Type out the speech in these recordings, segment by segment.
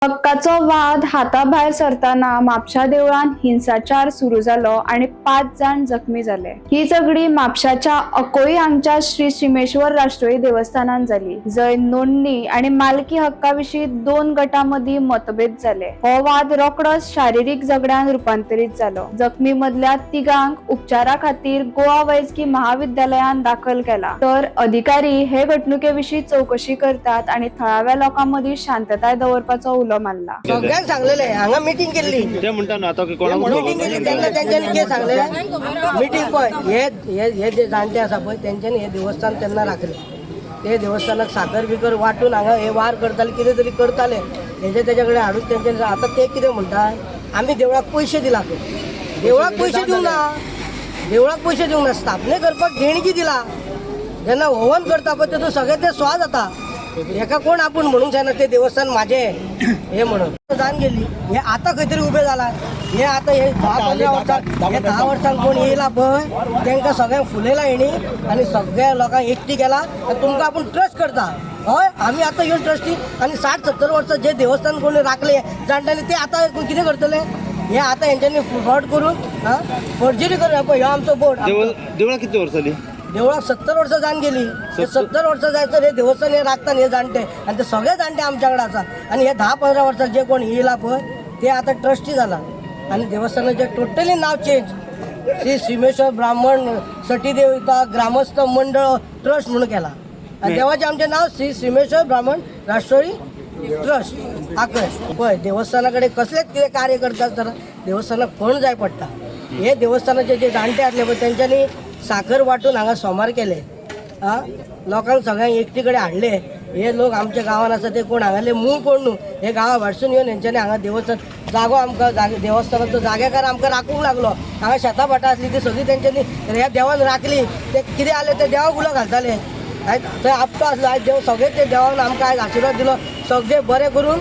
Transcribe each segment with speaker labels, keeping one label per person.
Speaker 1: हक्काचो वाद हाताभायर सरतना म्हापशा देवळांत हिंसाचार सुरू जालो आनी 5 जाण जखमी जाले. ही झगडी म्हापशाच्या अकोई हांगच्या श्री शिमेश्वर राष्ट्रोळी देवस्थानान जाली, जंय नोंदणी आनी मालकी हक्का विशीं 2 गटां मदीं मतभेद जाले. हो वाद रोखडोच शारिरीक झगड्यान रुपांतरीत जालो. जखमी मदल्या तिगांक उपचारा खातीर गोवा वैजकी महाविद्यालयान दाखल केला, तर अधिकारी हे घडणुके विशीं चवकशी करतात आनी थळाव्या लोकां मदीं शांतताय दवरपाचो उलो मारला.
Speaker 2: सगळ्यांक सांगलेले हांगा मिटींग केल्ली.
Speaker 3: ते म्हणटा न्हू आतां कोणाक
Speaker 2: मिटींग केली तेन्ना तेंच्यांनी कितें सांगलें, मिटींग पळय, हे हे हे जे जाणटे आसा पळय तेंच्यांनी हे देवस्थान तेन्ना राखलें. ते देवस्थानाक साकर बिकर वांटून हांगा हे वार करताले, कितें तरी करताले, हेजे तेजे कडेन हाडून तेंच्यांनी. आतां ते कितें म्हणटा, आमी देवळाक पयशे दिला खंय. देवळाक पयशे दिवंक ना, देवळाक पयशे दिवंक ना, स्थापने करपाक देणगी दिला. जेन्ना होवन करता पळय तेतून सगळें ते स्वा जाता. हेका कोण आपूण म्हणूंक जायना ते देवस्थान माझे हे म्हणून जावन गेली. हे आतां खंय तरी उबे जाला. हे आतां हे 10-15 वर्सां, हे 10 वर्सांक कोण येयला पळय तेंकां सगळ्यांक फुलयला हेणी आनी सगळ्या लोकांक एकटी केला आनी तुमकां आपूण ट्रस्ट करता. हय, आमी आतां येवन ट्रस्टी आनी 60-70 वर्सां जे देवस्थान कोणी राखले जाणट्यांनी ते आतां कितें करतले? हे आतां हेंच्यांनी फ्रॉड करून फॉर्जरी करून पळय ह्यो आमचो बोर्ड.
Speaker 3: देवळाक कितली वर्सां जाली?
Speaker 2: देवळाक 70 वर्सां जावन गेली. हे 70 वर्सां जायसर हे देवस्थान हे राखता हे जाणटे आनी ते सगळे जाणटे आमच्या कडेन आसा. आनी हे 10-15 वर्सां जे कोण येयला पळय ते आतां ट्रस्टी जाला आनी देवस्थानाचें टोटली नांव चेंज श्री सिमेश्वर ब्राह्मण सटीदेवता ग्रामस्थ मंडळ ट्रस्ट म्हणून केला आनी देवाचें आमचें नांव श्री सिमेश्वर ब्राह्मण राष्ट्रोळी ट्रस्ट आकय. पळय, देवस्थाना कडेन कसलेच कितें कार्य करता आसतना देवस्थानाक फंड जाय पडटा. हे देवस्थानाचे जे जाणटे आसले पळय तेंच्यांनी साखर वांटून हांगा सोमार केले, आ लोकांक सगळ्यांक एकटी कडेन हाडले. हे लोक आमच्या गांवान आसा ते कोण हांगाले मूळ कोण न्हू, हे गांवा भाटसून येवन हेंच्यांनी हांगा देवस्थान जागो आमकां जागे देवस्थानाचो जागेकार आमकां राखूंक लागलो. हांगा शेतां भाटां आसली ती सगळीं तेंच्यांनी ह्या देवान राखली. ते कितें आलें ते देवाक उलो घालताले. आयज थंय आपतो आसलो, आयज देव सगळे ते देवान आमकां आयज आशिर्वाद दिलो, सगळे बरें करून.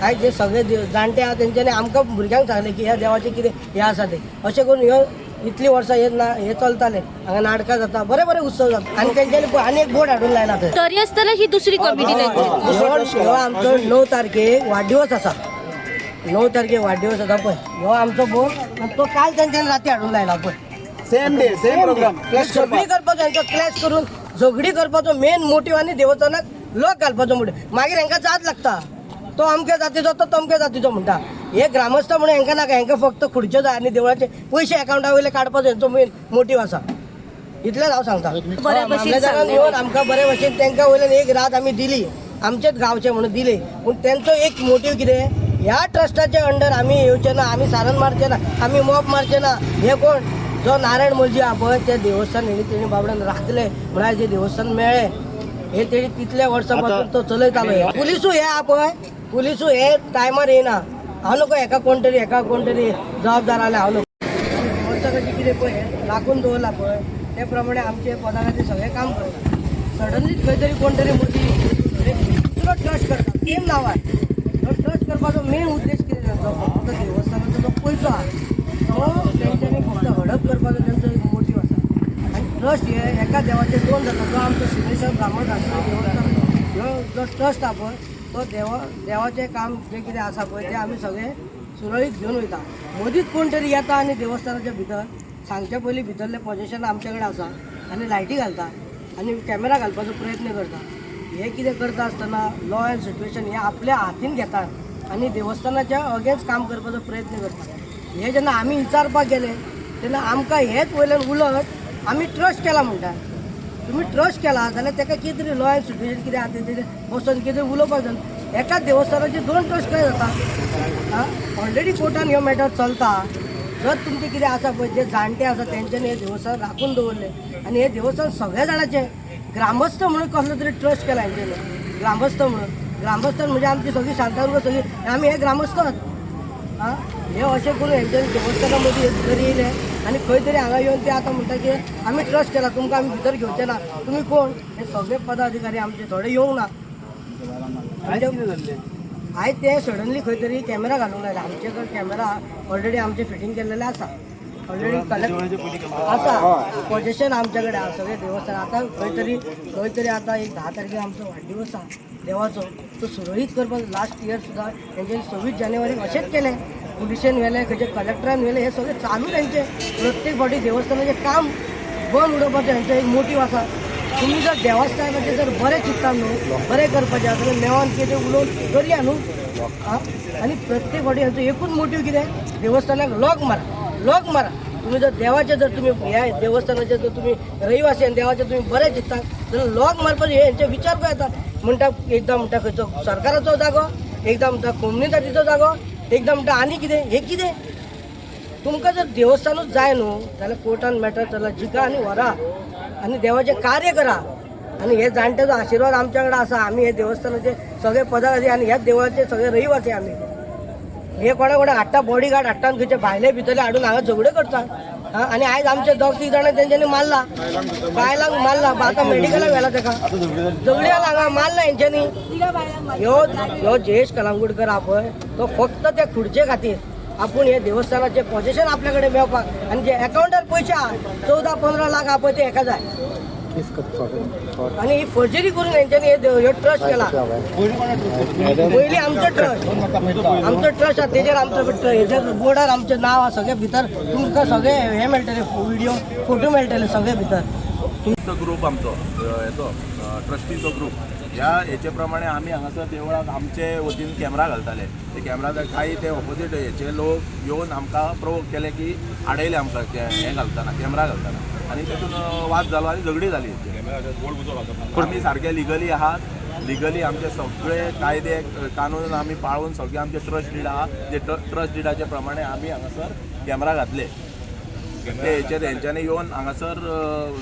Speaker 2: आयज जे सगळे जाणटे आहा तेंच्यांनी आमकां भुरग्यांक सांगलें की ह्या देवाचें कितें हें आसा तें. अशें करून ह्यो इतलीं वर्सां हे ना हे चलताले. हांगा नाटकां जाता, बरे बरे उत्सव जाता आनी तेंच्यांनी आनी एक बोर्ड हाडून लायला थंय.
Speaker 4: तरी आसतना ही दुसरी कमिटी त्यांची
Speaker 2: ह्यो आमचो 9 तारखेक वाडदिवस आसा, 9 तारखेक वाडदिवस आसा पळय ह्यो आमचो बोर्ड आनी तो काल तेंच्यांनी राती हाडून लायला पळय.
Speaker 5: Same day same programme.
Speaker 2: झगडी करपाचो हेंचो क्लॅश करून झगडी करपाचो मेन मोटीव आनी देवस्थानाक लोक घालपाचो मोटीव. मागीर हेंकां जात लागता, तो अमक्या जातीचो तो तमक्या जातीचो म्हणटा. हे ग्रामस्थ म्हणून हेंकां नाका, हेंकां फक्त खुर्च्यो जाय आनी देवळाचे पयशे एकावंटा वयले काडपाचो हेंचो मेन मोटीव आसा. इतलेंच हांव सांगता.
Speaker 4: बऱ्या भशेन
Speaker 2: मामलेदारान
Speaker 4: सांगलें.
Speaker 2: येवन आमकां बरे भशेन तांकां वयल्यान एक रात आमी दिली, आमचेच गांवचे म्हणून दिली. पूण तेंचो एक मोटीव कितें, ह्या ट्रस्टाच्या अंडर आमी येवचे ना, आमी सारन मारचे ना, आमी मॉप मारचे ना. हे कोण जो नारायण मोलजी आहा पळय ते देवस्थान हेणी तेणी बाबड्यान राखले म्हळ्यार जे देवस्थान मेळ्ळें हे तेणी तितल्या वर्सां पासून तो चलयतालो. हे पुलिसूय हे आहा पळय, पुलिसूय हे टायमार येयना. हांव नको हेका कोण तरी हेका कोण तरी जबाबदार आले हांव नको. देवस्थानाचें कितें पळय राखून दवरला पळय ते प्रमाणे आमचे पदा खातीर सगळें काम करता. सडनली खंय तरी कोण तरी मदीं दुसरो ट्रस्ट करता सेम नांवार. तो ट्रस्ट करपाचो मेन उद्देश कितें तांचो, फक्त देवस्थानाचो जो पयसो आहा तो तेंच्यांनी फक्त हडप करपाचो तेंचो एक मोटीव आसा. आनी ट्रस्ट हे एका देवाचे दोन जाता. जो आमचो सिमेश्वर ब्राह्मण राष्ट्रीय देवस्थान ह्यो जो ट्रस्ट आहा पळय तो देवाचें काम जें कितें आसा पळय तें आमी सगळें सुरळीत घेवन वयता. मदींच कोण तरी येता आनी देवस्थानाच्या भितर सांगच्या पयलीं भितरलें पोजेशन आमचे कडेन आसा आनी लायटी घालता आनी कॅमेरा घालपाचो प्रयत्न करता. हे कितें करता आसतना लॉ अँड सिट्युएशन हे आपल्या हातीन घेतात आनी देवस्थानाच्या अगेन्स्ट काम करपाचो प्रयत्न करता. हे जेन्ना आमी विचारपाक गेले तेन्ना आमकां हेच वयल्यान उलट आमी ट्रस्ट केला म्हणटा. तुमी ट्रस्ट केला जाल्यार ताका कितें तरी लॉ अँड सिट्युएशन कितें आहा तें बसून कितें उलोवपाक जाय. एकाच देवस्थानाचे दोन ट्रस्ट कशें जाता? ऑलरेडी कोर्टान ह्यो मॅटर चलता. जर तुमचें कितें आसा पळय जे जाणटे आसा तेंच्यांनी हें देवस्थान राखून दवरलें आनी हें देवस्थान सगळ्या जाणाचें ग्रामस्थ म्हणून कसलो तरी ट्रस्ट केला हेंच्यांनी ग्रामस्थ म्हणून. ग्रामस्थ म्हणजे आमची सगळी शांतादुर्गा सगळी आमी हे ग्रामस्थच. आं हे अशें करून हेंच्यांनी देवस्थाना मदीं तरी येयले आनी खंय तरी हांगा येवन ते आतां म्हणटा की आमी ट्रस्ट केला, तुमकां आमी भितर घेवचे ना, तुमी कोण? हे सगळे पदाधिकारी आमचे थोडे येवंक ना. आयज ते सडनली खंय तरी कॅमेरा घालूंक लायले. आमचे कडेन कॅमेरा ऑलरेडी आमचे फिटींग केल्लेले आसा. ऑलरेडी कलेक्ट आसा पोजेशन आमच्या कडेन आसा सगळे देवस्थान. आतां खंय तरी खंय तरी आतां एक 10 तारखेर आमचो वाडदिवस आसा देवाचो, तो सुरळीत करपाक लास्ट इयर सुद्दां तेंच्यांनी 26 जानेवारीक अशेंच केलें. पुलिशेन व्हेलें, खंयचे कलेक्टरान व्हेलें, हे सगळें चालू तेंचें. प्रत्येक फावटी देवस्थानाचें काम बंद उडोवपाचें हेंचो एक मोटीव आसा. तुमी जर देवस्थानाचें जर बरें चिंतता न्हू, बरें करपाचें आसा जाल्यार मेवान कितें उलोवन करया न्हू. आं, आनी प्रत्येक फावटी हेंचो एकूच मोटीव कितें, देवस्थानाक लॉक मारा, लॉक मारा. तुमी जर देवाचे जर तुमी ह्या देवस्थानाचे जर तुमी रहिवासी आनी देवाचे तुमी बरें चिंतता जाल्यार लॉक मारपाचे हे हेंचे विचार पळय येता. म्हणटा एकदां म्हणटा खंयचो सरकाराचो जागो, एकदां म्हणटा कोमनिदादीचो जागो, एकदां म्हणटा आनी कितें. हें कितें? तुमकां जर देवस्थानूच जाय न्हू जाल्यार कोर्टान मॅटर चला, जिका आनी व्हरा आनी देवाचें कार्य करा. आनी हे जाणट्याचो आशिर्वाद आमच्या कडेन आसा. आमी हे देवस्थानाचे सगळे पदाधिकारी आनी ह्याच देवळाचे सगळे रहिवासी आमी. हे कोणा कोणाक हाडटा, बॉडी गार्ड हाडटा आनी खंयचे भायले भितरले हाडून हांगा झगड्यो करता. आं, आनी आयज आमचे दोग तीग जाणां तेंच्यांनी मारला, बायलांक मारला, आतां मेडिकलाक व्हेला तेका, झगडी जाला हांगा, मारला हेंच्यांनी. ह्यो ह्यो जयेश कलांगुडकर आहा पळय, तो फक्त त्या खुर्चे खातीर आपूण हे देवस्थानाचे पोजेशन आपल्या कडेन मेळपाक आनी जे एकाउंटार पयशे आहा 14-15 लाख आहा पळय ते हेका जाय. आनी ही फर्जरी करून हेंच्यांनी हे ह्यो ट्रस्ट केला. पयलीं आमचो ट्रस्ट, आमचो ट्रस्ट आहा तेजेर आमचो हेजेर बोर्डार आमचें नांव आहा सगळें भितर. तुमकां सगळे हे मेळटले, व्हिडियो फोटो मेळटले सगळे भितर.
Speaker 6: तो ग्रूप आमचो हेचो ट्रस्टीचो ग्रूप ह्या हेचे प्रमाणे आमी हांगासर देवळाक आमचे वतीन कॅमेरा घालताले. ते कॅमेरा काही ते ऑपोजीट हेचे लोक येवन आमकां प्रोवोक केले की आडयले आमकां हें घालतना, कॅमेरा घालतना, आनी तेतून वाद जालो आनी झगडी जाली. आमी सारके लिगली आहात, लिगली आमचे सगळे कायदे कानून आमी पाळून सगळे आमचे ट्रस्ट did आहा, जे ट्रस्ट डिडाचे प्रमाणे आमी हांगासर कॅमेरा घातले. ते हेचेर हेंच्यांनी येवन हांगासर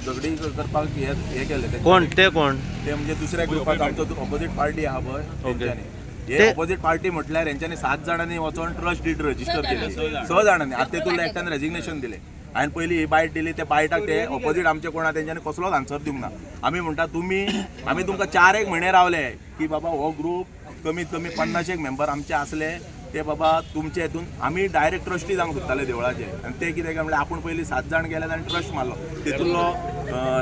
Speaker 6: झगडी करपाक हे हे केले.
Speaker 3: कोण ते? कोण
Speaker 6: ते म्हणजे दुसऱ्या ग्रुपाक, आमचो ऑपोजीट पार्टी आहा पळय तेंच्यांनी. हे
Speaker 3: ते-
Speaker 6: ऑपोजीट पार्टी म्हटल्यार हेंच्यांनी 7 जाणांनी वचोन ट्रस्ट did register केली, 6 जाणांनी. आतां तेतून एकट्यान रेजिग्नेशन दिलें. हांवें पयलीं ही बायट दिली, त्या बायटाक ते ऑपोजीट आमचे कोण आहा तेंच्यांनी कसलोच आन्सर दिवंक ना. आमी म्हणटा तुमी, आमी तुमकां 4-1 म्हयने रावले की बाबा हो ग्रूप कमीत कमी 50 मेंबर आमचे आसले ते बाबा तुमचे हितून आमी डायरेक्ट ट्रस्टी जावंक सोदताले देवळाचे. आनी ते कितें काय म्हणल्यार आपूण पयलीं 7 जाण गेले आनी ट्रस्ट मारलो. तितूंतलो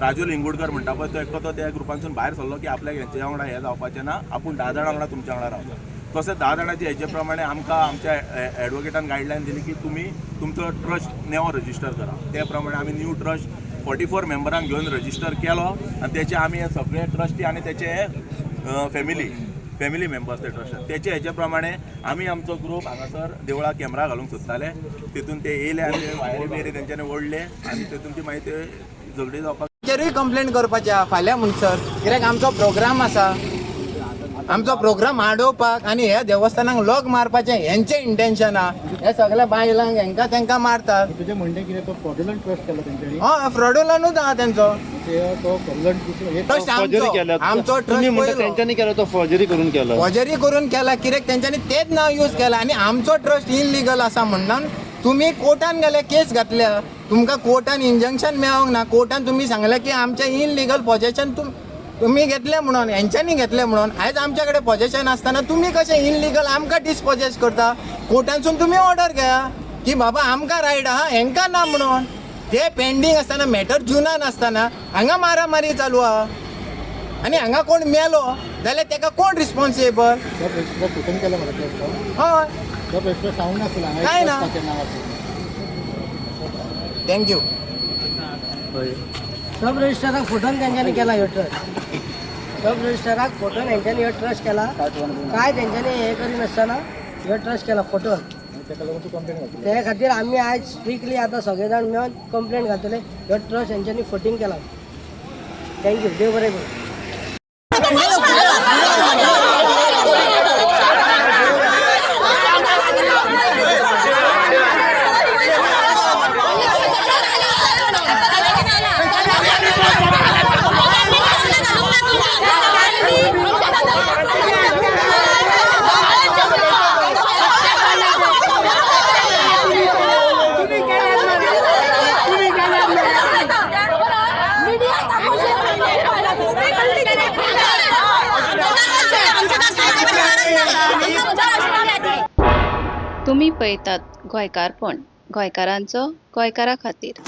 Speaker 6: राजू लिंगुडकर म्हणटा पळय तो एकटो, तो त्या ग्रुपांसून भायर सरलो की आपल्याक हेंच्या वांगडा हें जावपाचें ना, आपूण 10 जाणां वांगडा तुमच्या वांगडा रावता. तशें 10 जाणांचे हेचे प्रमाणे आमकां आमच्या एडवोकेटान गायडलायन दिली की तुमी तुमचो ट्रस्ट नेवो रजिस्टर करा. ते प्रमाणे आमी न्यू ट्रस्ट 44 मेंबरांक घेवन रजिस्टर केलो आनी तेचे आमी हे सगळे ट्रस्टी आनी तेचे फॅमिली फॅमिली मेंबर्स ते ट्रस्टान तेचे हेचे प्रमाणे आमी आमचो ग्रूप हांगासर देवळाक कॅमेरा घालूंक सोदताले. तितून ते येयले आनी ते वायरी बियरी तेंच्यांनी ओडले आनी तितून ती मागीर ते झगडी जावपाक
Speaker 5: चेरूय कंप्लेन करपाचें आहा फाल्यां म्हणसर, कित्याक आमचो प्रोग्राम आसा. आमचो प्रोग्राम आडोवपाक आनी ह्या देवस्थानाक लॉक मारपाचें हेंचें इंटेन्शन आहा. हे सगल्या बायलांक हेंकां तेंकां मारतात.
Speaker 7: तुजें म्हणणें कितें, तो फ्रॉड्युलंट ट्रस्ट केला तेंच्यांनी?
Speaker 5: हय, फ्रॉडुलनूच आहा तेंचो
Speaker 7: ते तो फ्रॉड्युलंट
Speaker 5: ट्रस्ट.
Speaker 3: फॉर्जरी
Speaker 5: आमचो
Speaker 3: केल्या
Speaker 5: आमचो
Speaker 3: तुम्ही म्हणटा
Speaker 5: ट्रस्ट
Speaker 3: तेंच्यांनी केला, तो फॉर्जरी करून केला.
Speaker 5: फॉर्जरी करून केला कित्याक तेंच्यांनी तेच नांव यूज केला आनी आमचो ट्रस्ट इनलिगल आसा म्हणून तुमी कोर्टान गेले, केस घातल्या, तुमकां कोर्टान इंजंक्शन मेळोंक ना. कोर्टान तुमी सांगलें की आमचें इनलिगल पॉजेशन तुमी घेतलें म्हणून, हेंच्यांनी घेतलें म्हणून. आयज आमच्या कडेन पॉजेशन आसतना तुमी कशें इनलिगल आमकां डिसपॉजेस करता? कोर्टानसून तुमी ऑर्डर घेया की बाबा आमकां रायट आहा, हेंकां ना म्हणून. ते पेंडींग आसतना, मॅटर जुनान आसतना हांगा मारामारी चालू आहा आनी हांगा कोण मेलो जाल्यार तेका कोण रिस्पॉन्सिबल?
Speaker 7: सब रजिस्टर फुटून केला मरे ट्रस्ट?
Speaker 5: हय.
Speaker 7: सब रजिस्टर सांगूंक नासलें हांगा
Speaker 5: काय ना?
Speaker 7: ट्रस्टाचें नांव आसा.
Speaker 5: Thank you.
Speaker 2: सब रजिस्टराक फोटोन तेंच्यांनी केला ह्यो ट्रस्ट. सब रजिस्टराक फोटोन हेंच्यांनी ह्यो ट्रस्ट केला. काय तेंच्यांनी हें करिनासतना ह्यो ट्रस्ट केला फोटोन.
Speaker 7: आनी तेका लागून तूं कंप्लेन घातली.
Speaker 2: ते खातीर आमी आयज स्ट्रिक्टली आतां सगळे जाण मेळून कंप्लेन घातले, ह्यो ट्रस्ट हेंच्यांनी फटींग केला. Thank you, देव बरें करूं.
Speaker 4: तुम्ही पळयतात गोंयकारपण.
Speaker 8: गोंयकारांचो, गोंयकारां खातीर.